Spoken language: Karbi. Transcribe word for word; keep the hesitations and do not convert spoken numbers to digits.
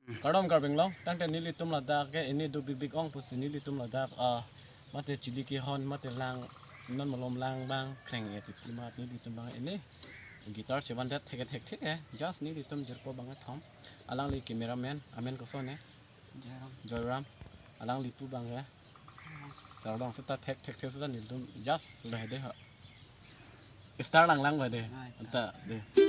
Kardom Karbi Anglong, tangte nelitum ladak ke ini do big big ong pusi nelitum ladak, ah, mate chili kehon, mate lang, non malom lang abang kreng e titi mat nelitum abang ini guitar chevandet thek thek thek e, just nelitum jirpo abang kethom. Alangli cameraman, amen koson e? Joyram. Joyram. Alangli pu abang e? Sardong seta thek thek thek seta nelitum just lo he de ha. Star lang lang ba de. Ai, ta. Ta de.